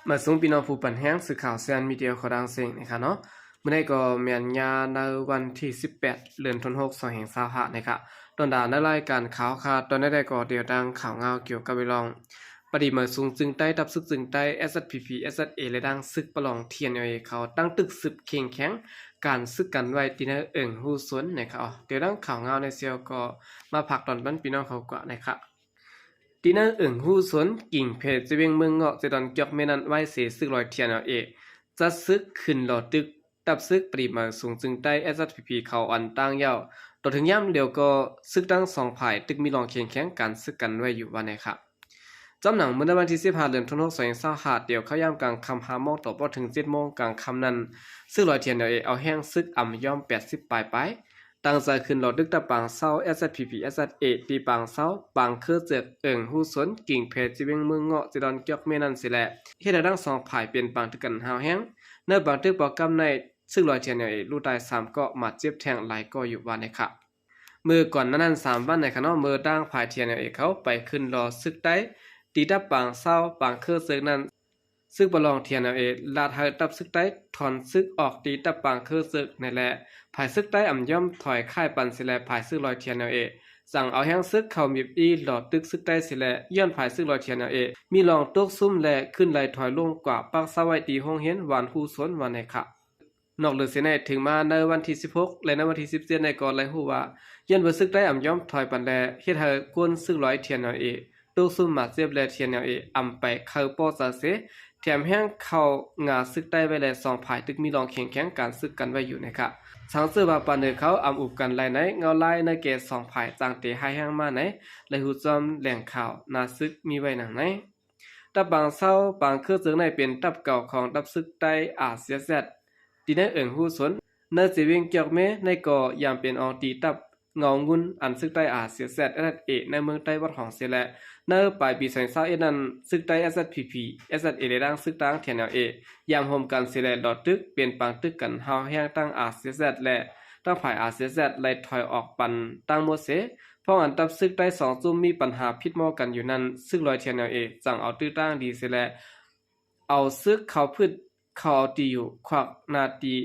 ມາສູງພີ່ນ້ອງຜູ້ປັນແຮງ ສື່ຂ່າວແຊນມີເດຍ ຂໍດັງເສັງນະຄະເນາະ. ມື້ນີ້ກໍແມ່ນຍາມໃນວັນທີສິບແປດ ເດືອນທັນວາ ສອງພັນຊາວຫ້ານະຄະ. ຕອນດາໃນລາຍການຂ່າວຄະ ຕອນໃດກໍດຽວດັງຂ່າວງາວກ່ຽວກັບເລື່ອງປະດິມາສູງຈຶ່ງໃຕ້ ທັບຊຶກຈຶ່ງໃຕ້ SSPP SSA ແລະດັງຊຶກປະລອງ TNLA ເຂົາຕັ້ງຕຶກສືບເຄັ່ງແຂງການຊຶກກັນໄວ້ ທີ່ໃນເອີງຫູສນນະຄະ. ດຽວດັງຂ່າວງາວໃນສ່ຽວກໍມາພາກຕອນປັນພີ່ນ້ອງເຂົາກວ່ານະຄະ. ທີ່ໃນເອີງຫູສນ ກິງແພ ເຈວຽງເມືອງເງາະ ເຈດອນກຽວເມນັ້ນ ໄວ້ເສຊຶກລອຍ TNLA ຈັດຊຶກຂຶ້ນລໍຕຶກ ທັບຊຶກປະດິມາສູງຈຶ່ງໃຕ້ SSPP ເຂົາອັນຕັ້ງຍາວ. ຕໍ່ເຖິງຍາມດຽວກໍຊຶກທັງສອງຝ່າຍຕຶກມີລອງເຄັ່ງແຂງການຊຶກກັນໄວ້ຢູ່ວ່າແນ່ຄະ. ຈຳໜັງເມື່ອໃນວັນທີສິບຫ້າ ເດືອນທັນວາ ສອງພັນຊາວຫ້າ ດຽວເຂົ້າຍາມກາງຄ່ຳຫ້າໂມງຕໍ່ພໍເຖິງເຈັດໂມງກາງຄ່ຳນັ້ນ ຊຶກລອຍ TNLA ເອົາແຮງຊຶກອຳຍອມແປດສິບປາຍປາຍ ຕັ້ງໃຈຂຶ້ນລໍຕຶກທັບປາງເຊົາ SSPP SSA ທີ່ປາງເຊົາ ປາງເຄີເຈີກ ເອີງຫູສນ ກິງແພ ເຈວຽງເມືອງເງາະ ເຈດອນກຽວເມນັ້ນເສແລະ ເຮັດໃຫ້ທັງສອງຝ່າຍເປັນປາງຕຶກກັນຮ້າວແຮງ. ໃນປາງຕຶກປອກກຳໃນ ຊຶກລອຍ TNLA ລູກຕາຍສາມເກາະ ບາດເຈັບແທງຫຼາຍເກາະຢູ່ວ່າແນ່ຄະ. ເມື່ອກ່ອນໜ້ານັ້ນສາມວັນນະຄະເນາະ ເມື່ອທາງຝ່າຍ TNLA ເຂົາໄປຂຶ້ນລໍຊຶກໃຕ້ ທີ່ທັບປາງເຊົາ ປາງເຄີເຈີກນັ້ນ ຊຶກປະລອງ TNLA ລາດໃຫ້ທັບຊຶກໃຕ້ຖອນຊຶກອອກທີ່ທັບປາງເຄີເຈີກນັ້ນແລະ ຝ່າຍຊຶກໃຕ້ອຳຍອມຖອຍຄ້າຍປັນເສແລະ ຝ່າຍຊຶກລອຍ TNLA ສັ່ງເອົາແຮງຊຶກເຂົ້າມີບອີ່ລໍຕຶກຊຶກໃຕ້ເສແລະ ຍ້ອນຝ່າຍຊຶກລອຍ TNLA ມີລອງຕົກຊຸມແລະຂຶ້ນໄລ່ຖອຍລົງກວ່າ ປັກເຊົາໄວ້ທີ່ໂຮງຮຽນຫວານຫູສນວ່າແນ່ຄະ. ນອກເໜືອເສຍນັ້ນ ເຖິງມາໃນວັນທີສິບຫົກ ແລະ ໃນວັນທີສິບເຈັດນີ້ກໍໄດ້ຮູ້ວ່າ ຍ້ອນວ່າຊຶກໃຕ້ອຳຍອມຖອຍປັນແລະ ເຮັດໃຫ້ຄົນຊຶກລອຍ TNLA ຕົກຊຸມບາດເຈັບແລະ TNLA ອຳໄປເຂົ້າປໍ້ເຊ ແຖມແຮງເຂົ້າງາຊຶກໃຕ້ໄວ້ແລະ ສອງຝ່າຍຕຶກມີລອງເຄັ່ງແຂງການຊຶກກັນໄວ້ຢູ່ນະຄະ. ສັງເສຍວ່າປານເໜືອເຂົາອຳອຸບກັນໄລໃນເງົາລາຍໃນແກ່ສອງຝ່າຍຈັ່ງເຕະຮ້າຍແຮງມາໃນ ແລະ ຮູ້ຈອມແຫຼ່ງຂ່າວໜ້າຊຶກມີໄວ້ດັ່ງໃນ. ຕາປາງເຊົາ ປາງເຄືເຈີງໃນເປັນຕັບເກົ່າຂອງຕັບຊຶກໃຕ້ RCSS ທີ່ໃນເອີງຫູສົນ ໃນເຈວຽງກຽວເມໃນກໍຍາມເປັນອອງຕີຕັບເງົາງຸນ ອັນຊຶກໃຕ້ RCSS SSA ໃນເມືອງໃຕ້ວັດຫອງເສແລະ ໃນປາຍປີສອງພັນຊາວເອັດນັ້ນ ຊຶກໃຕ້ SSPP SSA ແລະ ດັ່ງຊຶກຕ່າງ TNLA ຍາມໂຮມກັນເສແລະ ລໍຕຶກເປັນປາງຕຶກກັນຮ້າວແຮງ ທັງ RCSS ແລະ ທັງຝ່າຍ RCSS ໄລ່ຖອຍອອກປັນຕັ້ງໝົດເສ. ພວກອັນຕັບຊຶກໃຕ້ສອງຈຸ້ມມີປັນຫາຜິດໝໍ້ກັນຢູ່ນັ້ນ ຊຶກລອຍ TNLA ຈັ່ງເອົາຕື້ຕັ້ງດີເສແລະ ເອົາຊຶກເຂົ້າພືດເຂົ້າເອົາຕີຢູ່ ຄວັກໜ້າຕີ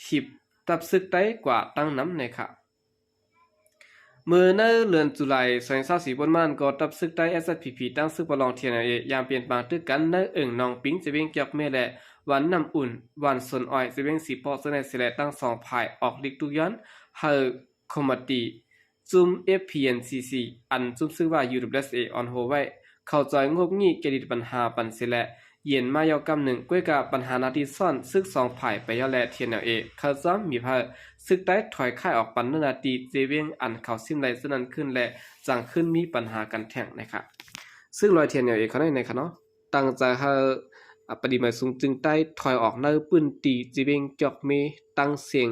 ຫີບຕັບຊຶກໃຕ້ກວ່າຕັ້ງນຳແນ່ຄະ. ເມື່ອໃນເດືອນຈຸລາຍ ສອງພັນຊາວສີ່ ປົນມານັ້ນກໍ ຕັບຊຶກໃຕ້ SSPP ຕັ້ງຊຶກປະລອງ TNLA ຍາມເປັນປາງຕຶກກັນໃນເອີງໜອງປິງ ເຈວຽງກຽວເມ ແລະ ວັນນ້ຳອຸ່ນ ວັນສວນອ້ອຍ ເຈວຽງສີປໍ້ ເຊິ່ງໃນເສແລະ ທັງສອງຝ່າຍອອກລິກຕຸກຍ້ອນໃຫ້ຄອມມາຕີ ຈຸ້ມ FPNCC ອັນຈຸ້ມຊຶກວ່າ UWSA ອອນໂຮໄວ້ ເຂົ້າຈອຍງົບງິ້ງແກ້ໄຂບັນຫາປັນເສແລະ ເຢັນມາຍາວກຳໜຶ່ງ ກ້ວຍກະບັນຫາໜ້າທີ່ຊ້ອນຊຶກສອງຝ່າຍໄປຍາວແລະ TNLA ເຂົ້າຈອມມີພາຊຶກໃຕ້ຖອຍຄ້າຍອອກປັນເນື້ອໜ້າທີ່ເຈວຽງອັນເຂົາຊິມໄດ້ເຊິ່ງນັ້ນຂຶ້ນ ແລະ ຈັ່ງຂຶ້ນມີບັນຫາກັນແທ້ງນະຄະ. ຊຶກລອຍ TNLA ເຂົາໃນນະຄະເນາະ ຕັ້ງໃຈໃຫ້ ອາ ປະດິມາສູງຈຶ່ງໃຕ້ຖອຍອອກໃນພື້ນທີ່ເຈວຽງກຽວເມຕັ້ງເສັງ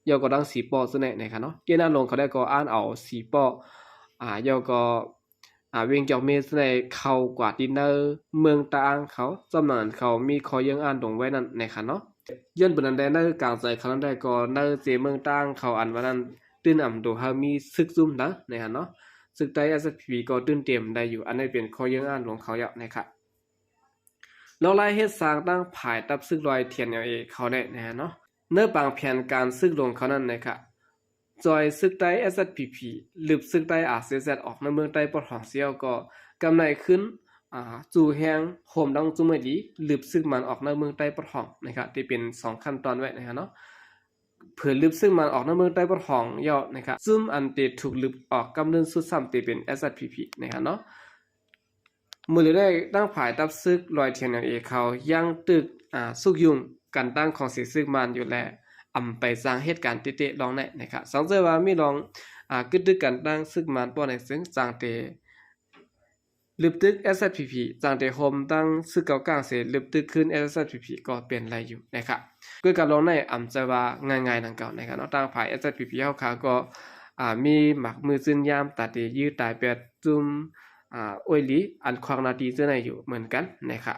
ຍອກກໍດັ່ງສີປໍ້ເຊິ່ງໃນນະຄະເນາະ ເກນາລົງເຂົາໄດ້ກໍອ່ານເອົາສີປໍ້ ອາ ຍອກກໍ ອາ ວຽງກຽວເມເຊິ່ງໃນເຂົ້າກວ່າທີ່ໃນເມືອງຕາອ່າງເຂົາ ຈຳນວນເຂົາມີຂໍ້ເຍີ້ງອ່ານລົງໄວ້ນັ້ນນະຄະເນາະ. ຍ້ອນເປັນອັນໃດໃນກາງໃຈເຂົານັ້ນໄດ້ກໍໃນເຈເມືອງຕາອ່າງເຂົາອັນວ່ານັ້ນ ຕື່ນອຳໂດໃຫ້ມີຊຶກຈຸ້ມໃດນະຄະເນາະ ຊຶກໃຕ້ SSPP ກໍຕື່ນເຕັມໄດ້ຢູ່ ອັນນີ້ເປັນຂໍ້ເຍີ້ງອ່ານລົງເຂົາຍາວນະຄະ. ລອກລາຍເຮັດສ້າງຕັ້ງຝ່າຍຕັບຊຶກລອຍ TNLA ເຂົາແນ່ນະເນາະ ໃນບາງແຜນການຊຶກຫຼວງເຂົານັ້ນນະຄະ ຈອຍຊຶກໃຕ້ SSPP ລຶບຊຶກໃຕ້ RCSS ອອກໃນເມືອງໃຕ້ປອດຫອງເສຍກໍ ກຳໄນຂຶ້ນ ອາ ຈູ່ແຮງໂຮມດັງຈຸ້ມໄວ້ດີ ລຶບຊຶກມັນອອກໃນເມືອງໃຕ້ປອດຫອງນະຄະ ທີ່ເປັນສອງຂັ້ນຕອນໄວ້ນະຄະເນາະ ເພື່ອລຶບຊຶກມັນອອກໃນເມືອງໃຕ້ປອດຫອງຍາວນະຄະ ຈຸ້ມອັນເຕຖືກລຶບອອກກຳເນີນສຸດຊ້ຳເຕເປັນ SSPP ນະຄະເນາະ. ມື້ເລີຍໄດ້ຕັ້ງຝ່າຍຕັບຊຶກລອຍ TNLA ເຂົາຍັງຕຶກ ອາ ຊຸກຍູ້ກັນຕັ້ງຂອງເສຊຶກມັນຢູ່ ແລະ ອຳໄປສ້າງເຫດການເຕະໆລອງໃນນະຄະ ສັງເສຍວ່າມີລອງ ອາ ກຶດຕຶກກັນຕັ້ງຊຶກມັນປ້ອນໃນເຊິ່ງຈັ່ງເຕລຶບຕຶກ SSPP ຈັ່ງເຕໂຮມຕັ້ງຊຶກເກົ່າກາງເສ ລຶບຕຶກຄືນ SSPP ກໍເປັນໄລຢູ່ນະຄະ. ກວຍກາລອງໃນອຳໃຈວ່າງ່າຍໆດັ່ງເກົ່ານະຄະເນາະ ຕັ້ງຝ່າຍ SSPP ເຮົາຄາກໍ ອາ ມີໝາກມືຈື່ນຍາມຕາເຕຢືດຕາຍແປດຈຸ້ມ ອາ ໂອຍລີ ອັນຂວາງໜ້າທີ່ເຈົ້າໃນຢູ່ເໝືອນກັນນະຄະ.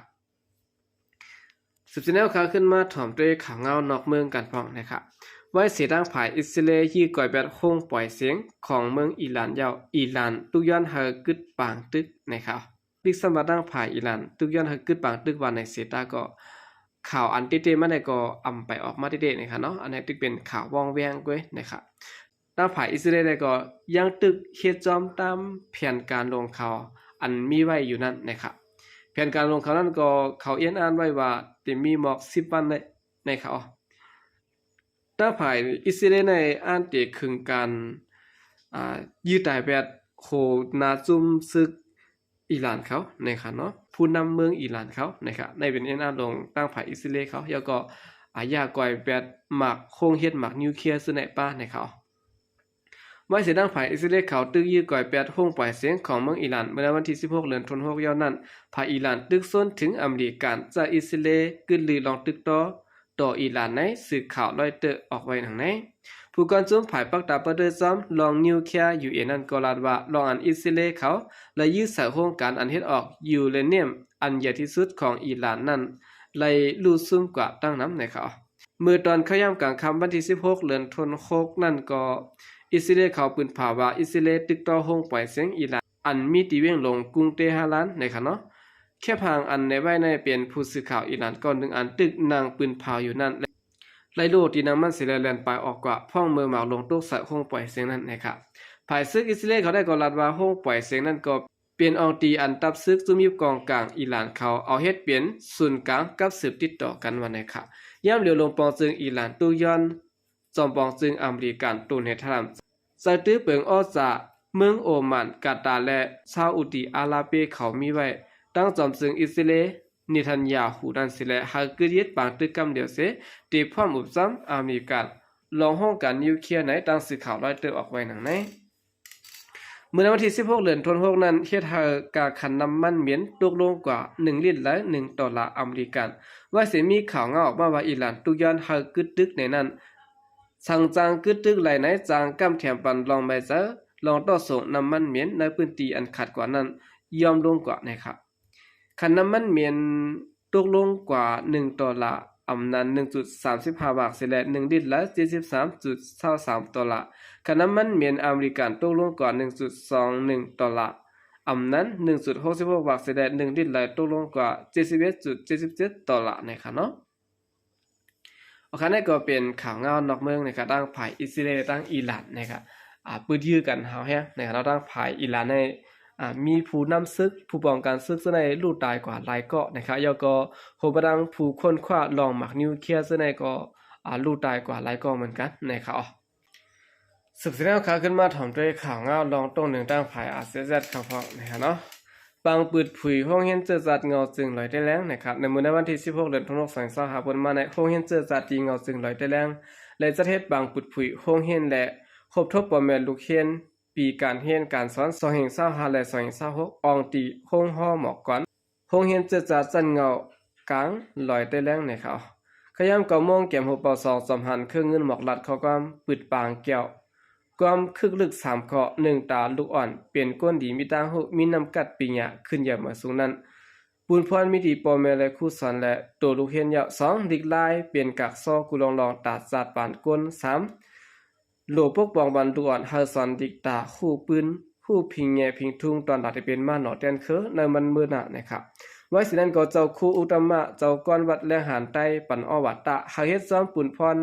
ສືບເສຍແນວຂ່າວຂຶ້ນມາຖອມດ້ວຍຂ່າວງາວນອກເມືອງກັນພ້ອມນະຄະ ໄວ້ເສທາງຝ່າຍອິດສະເຣຍຢື້ກອຍແບດໂຮງປອຍສຽງຂອງເມືອງອີຣານຍາວ ອີຣານຕຸກຍ້ອນໃຫ້ກຶດປາງຕຶກນະຄະ. ອີກສ່ຳວ່າທາງຝ່າຍອີຣານ ຕຶກຢ້ອນໃຫ້ກຶດປາງຕຶກວ່າໃນເຊຕາ ກໍຂ່າວອັນເຕະໆມາໄດ້ກໍອຳໄປອອກມາເຕະໆນະຄະເນາະ. ອັນນີ້ຖືເປັນຂ່າວວ່ອງແວງເວີຍນະຄະ. ທາງຝ່າຍອິດສະຣາເອນກໍຍັງຕຶກເຮັດຈອມຕາມແຜນການຂອງເຂົາອັນມີໄວ້ຢູ່ນັ້ນນະຄະ. ແຜນການຂອງເຂົານັ້ນກໍເຂົາເອນອ່ານໄວ້ວ່າຈະມີໝອກສິບວັນໄດ້ນະຄະ. ທາງຝ່າຍອິດສະຣາເອນນັ້ນອາດເຕະເຄິ່ງການ ອ່າ ຢື້ຕາຍແບບໂຄນາຈຸ້ມຊຶກອີຣານເຂົານະຄະເນາະ ຜູ້ນຳເມືອງອີຣານເຂົານະຄະ. ໃນເປັນເອນອາດຂອງທາງຝ່າຍອິດສະຣາເອນເຂົາ ແລ້ວກໍ ອາ ຢາກອຍແບບໝາກໂຮງເຮັດໝາກນິວເຄຍຊື່ໃນປ່ານະຄະ. ໄວ້ເສຍທາງຝ່າຍອິດສະຣາເອນເຂົາຕຶກຢື້ກອຍແປດໂຮງປອຍສຽງຂອງເມືອງອີຣານ ເມື່ອໃນວັນທີສິບຫົກ ເດືອນທັນວາ ຫົກ ຍ້ອນນັ້ນ ຝ່າຍອີຣານຕຶກຊົນເຖິງອາເມລິກັນ ຈາກອິດສະຣາເອນ ກຶດລືລອງຕຶກຕໍ່ ຕໍ່ອີຣານໃນສື່ຂ່າວລອຍເຕີອອກໄວ້ດັ່ງໃນ. ຜູ້ກ່ອນຊຸມຝ່າຍປັກຕາປະເດີຈອມລອງນິວເຄຍຢູເອັນນັ້ນກໍລາດວ່າ ລອງອັນອິດສະຣາເອນເຂົາໄດ້ຢື້ສາຍໂຮງການອັນເຮັດອອກຢູເຣນຽມອັນໃຫຍ່ທີ່ສຸດຂອງອີຣານນັ້ນໄດ້ຫຼຸດຊຸມກວ່າຕັ້ງນຳນະຄະ. ເມື່ອຕອນຄ່ຳຍາມກາງຄ່ຳວັນທີສິບຫົກ ເດືອນທັນວາ ຫົກ ນັ້ນກໍ ອິດສະຣາເອນເຂົາປືນເຜົາວ່າ ອິດສະຣາເອນຕຶກຕໍ່ໂຮງປອຍສຽງອີຣານ ອັນມີທີ່ວຽງຫຼວງກຸງເຕຮະຣານນະຄະເນາະ. ແຄບຮ່າງອັນໄດ້ໄວ້ໃນເປັນຜູ້ສື່ຂ່າວອີຣານກ່ອນໜຶ່ງອັນ ຕຶກນັ່ງປືນເຜົາຢູ່ນັ້ນ ໄດ້ໂລດທີ່ນັ່ງມັນເສຍແລ້ວແລ່ນປາຍອອກກວ່າ ພ້ອມເມືອໝາກລົງຕົກໃສ່ໂຮງປອຍສຽງນັ້ນນະຄະ. ຝ່າຍຊຶກອິດສະຣາເອນເຂົາໄດ້ກໍລາດວ່າ ໂຮງປອຍສຽງນັ້ນກໍ ເປັນອ່ອງຕີອັນທັບຊຶກຈຸ້ມຍິບກອງກາງອີຣານເຂົາເອົາເຮັດເປັນສູນກາງກັບສືບຕິດຕໍ່ກັນວ່າໃນຂະ. ຍາມຫຼຽວລົງປອງເຊີງອີຣານຕຸກຍ້ອນຈອມປອງເຊີງອາເມລິກັນໂດນັລ ທຣຳ ໃສ່ຕື້ເປິງອອກຈາກເມືອງໂອມານ, ກາຕາ ແລະ ຊາອຸດີອາຣາເບຍເຂົາມີໄວ້ ຕັ້ງຈອມເຊີງອິດສະຣາເອນ ເນທັນຍາຮູ ນັ້ນເສຍແລ້ວ ໃຫ້ກຶດຍຶດປາງຕຶກກຳດຽວເສ ເຕະພ້ອມອຸບຊ້ຳອາເມລິກັນ ລອງໂຮງການນິວເຄຍໃນ ດັ່ງສື່ຂ່າວລອຍເຕີອອກໄວ້ດັ່ງໃນ. ເມື່ອໃນວັນທີສິບຫົກ ເດືອນທັນວາ ຫົກ ນັ້ນ ເຮັດໃຫ້ກາຄັນນ້ຳມັນເໝັນຕົກລົງກວ່າໜຶ່ງລິດ ແລະ ໜຶ່ງໂດລາອາເມລິກັນ. ວ່າຊິມີຂ່າວງາວອອກມາວ່າ ອີຣານຕຸກຍ້ອນໃຫ້ກຶດຕຶກໃນນັ້ນ ສັງຈາງກຶດຕຶກໄຫຼໃນ ຈາງກຳແຖມປັນລອງໄມ້ເຈີ ລອງຕໍ່ສົ່ງນ້ຳມັນເໝັນໃນພື້ນທີ່ອັນຂາດກວ່ານັ້ນ ຍ່ອມລົງກວ່າໃນຂະ. ຄັນນ້ຳມັນເໝັນຕົກລົງກວ່າໜຶ່ງໂດລາ, ອຳນັ້ນໜຶ່ງຈຸດສາມສິບຫ້າບາດເສຍແລ້ວ ໜຶ່ງລິດລະເຈັດສິບສາມຈຸດຊາວສາມໂດລາ. ຄັນນ້ຳມັນເໝັນອາເມລິກັນຕົກລົງກວ່າໜຶ່ງຈຸດສອງໜຶ່ງໂດລາ, ອຳນັ້ນໜຶ່ງຈຸດຫົກສິບຫົກບາດເສຍແລ້ວ ໜຶ່ງລິດລະຕົກລົງກວ່າເຈັດສິບເອັດຈຸດເຈັດສິບເຈັດໂດລານະຄະເນາະ. ໂອເຄ ນັ້ນກໍເປັນຂ່າວງາວນອກເມືອງນະຄະ ທາງຝ່າຍອິດສະຣາເອນ ທາງອີຣານນະຄະ ອ່າ ປຶດຢື້ກັນຮ້າວແຮງນະຄະເນາະ. ທາງຝ່າຍອີຣານໃນ ອ່າ ມີຜູ້ນຳຊຶກ ຜູ້ປ້ອງກັນຊຶກສ່ວນໃຫຍ່ຮູ້ຕາຍກວ່າຫຼາຍກໍນະຄະ ແລ້ວກໍໂຮມມາທັງຜູ້ຄົ້ນຄວ້າລອງໝາກນິວເຄຍສ່ວນໃຫຍ່ກໍ ອ່າ ຮູ້ຕາຍກວ່າຫຼາຍກໍເໝືອນກັນນະຄະ. ສືບສຽນເຮົາຂາຂຶ້ນມາຖອມດ້ວຍຂ່າວງາວລອງຕົງໜຶ່ງທາງຝ່າຍ ອາເຊແຊັດ ເຂົາພ້ອມນະຄະເນາະ. ປາງປຶດຜຸຍໂຮງຮຽນເຈີຈັດເງົາເຈີງລອຍແຕ້ແລ້ງນະຄະ. ໃນມື້ໃນວັນທີສິບຫົກ ເດືອນທັນວາ ສອງພັນຊາວຫ້າ ເພິ່ນມາໃນໂຮງຮຽນເຈີຈັດທີ່ເງົາເຈີງລອຍແຕ້ແລ້ງ ແລະ ຈັດເຮັດປາງປຶດຜຸຍໂຮງຮຽນ ແລະ ຮົບທົບພໍ່ແມ່ລູກຮຽນ ປີການຮຽນການສອນ ສອງພັນຊາວຫ້າ ແລະ ສອງພັນຊາວຫົກ ອອງຕີໂຮງຫໍໝໍກອນ ໂຮງຮຽນເຈີຈັດຊັ້ນເງົາກາງລອຍແຕ້ແລ້ງນະຄະ. ຂະຍາມເກົ້າໂມງ ກຽມໂຮເປົ່າສອງ ຈອມຫັນເຄື່ອງເງິນໝອກລັດຂໍ້ຄວາມປຶດປາງແກ້ວ ຄວາມຄຶກລຶກສາມຂໍ້ ໜຶ່ງ ຕາລູກອ່ອນ ເປັນຄົນດີມີຕ່າງຮູ້ ມີນຳກັດປີຍາ ຂຶ້ນໃຫຍ່ມາສູງນັ້ນ ບຸນພອນມີດີພໍ່ແມ່ ແລະ ຄູສອນ ແລະ ໂຕລູກຮຽນເຍົາະ. ສອງ ລິກລາຍເປັນກາກຊໍກູລອງລອງ ຕາຈາດປານກົ້ນ. ສາມ ໂຫຼປົກປ້ອງບັນລູກອ່ອນ ໃຫ້ສອນດິກຕາ ຮູ້ປືນ ຮູ້ພິງແຍພິງທຸງ ຕອນຫຼາຍທີ່ເປັນມາໜໍແຕ່ນເຄີ ໃນມັນເມີນານະຄະ. ໄວ້ຊິນັ້ນກໍເຈົ້າຄູອຸດຕະມະ ເຈົ້າກ້ອນວັດແລງຫານໃຕ້ ປັນອໍວັດຕະ ໃຫ້ເຮັດຊອມປຸນພອນ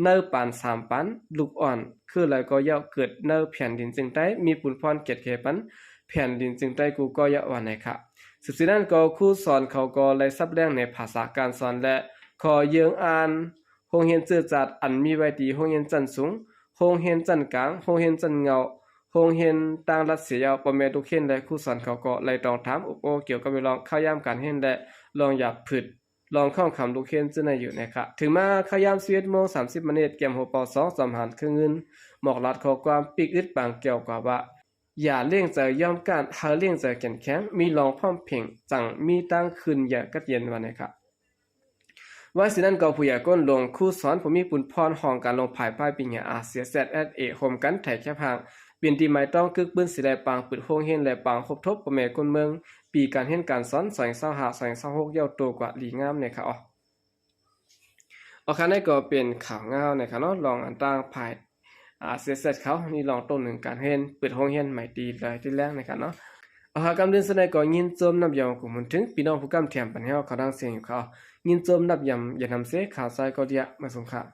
ໃນປານສາມປານ ລູກອ່ອນ ຄືລາຍກໍເຍົາະ ເກີດໃນແຜ່ນດິນເຊີງໃຕ້ ມີປຸນພອນກຽດແກ່ປັນ ແຜ່ນດິນເຊີງໃຕ້ກູກໍເຍົາະວ່າໃນຄະ. ສືບຊິນັ້ນກໍຄູສອນເຂົາກໍໄດ້ສັບແລງໃນພາສາການສອນ ແລະ ຂໍເຢີງອ່ານ ໂຮງຮຽນເຈີຈັດ ອັນມີໄວ້ທີ່ໂຮງຮຽນຊັ້ນສູງ, ໂຮງຮຽນຊັ້ນກາງ, ໂຮງຮຽນຊັ້ນເງົາ, ໂຮງຮຽນຕ່າງລັດເສຍເຍົາະ. ພໍ່ແມ່ລູກຮຽນ ແລະ ຄູສອນເຂົາກໍໄດ້ຕ້ອງຖາມອົບໂອ້ກ່ຽວກັບເລື່ອງລອງຂ່າວຍາມການຮຽນ ແລະ ລອງຢາກຜຶດ, ລອງຂ້ອງຄຳລູກຮຽນເຈົ້າໃນຢູ່ນະຄະ. ເຖິງມາຂ່າວຍາມສິບເອັດໂມງສາມສິບມານິດ ກຽມໂຮເປົ່າສອງ ຈອມຫັນເຄື່ອງເງິນໝອກລັດຂໍ້ຄວາມ ປີກອຶດປາງແກ້ວກວ່າວ່າ ຢ່າເລັ່ງໃຈຍອມກ້ານ, ໃຫ້ເລັ່ງໃຈເຂັ້ມແຂງ, ມີລອງພ້ອມເພງ, ຈັ່ງມີຕາງຄືນຢ່າກັດເຢັນ ວ່າແນວນັ້ນ. ວ່າຊິນັ້ນກໍຜູ້ໃຫຍ່ກົ້ນຫຼວງຄູສອນ ຜູ້ມີປຸນພອນຫ້ອງການຫຼວງພາຍປ້າຍປີຍາ ອາເຊແຊັດ ແອັດເອ ຮ່ວມກັນໄຖແຄບຮ່າງ ເປັນທີ່ໝາຍຕ້ອງກຶກປືນສີແລ ປາງປຶດໂຮງຮຽນ ແລະ ປາງຮົບທົບພໍ່ແມ່ຄົນເມືອງ ປີການຮຽນການສອນ ສອງພັນຊາວຫ້າ ສອງພັນຊາວຫົກ ຢ່າງໂຕກວ່າດີງາມແນວຂະ. ໂອເຄ ນັ້ນກໍເປັນຂ່າວງາວນະຄະເນາະ ລອງອັນຕ່າງພາຍ ອາເຊແຊັດ ເຂົານີ້ລອງໂຕໜຶ່ງການຮຽນ ເປີດໂຮງຮຽນໃໝ່ຕີລອຍແຕ້ແລ້ງນະຄະເນາະ. ເອົາ ຫາກຳເດີນສະໃດກໍຍິນຊົມນັບຢາມ ຂອບຄຸນເຖິງພີ່ນ້ອງຜູ້ກຳແຖມປັນແຮວເຂົ້າດັງສຽງຢູ່ຂ່າວ. ຍິນຊົມນັບຢາມ ຢ່ານຳເຊ ຂ່າວຊາຍເກົາເລຍ ມາຊົມຂ່າວ.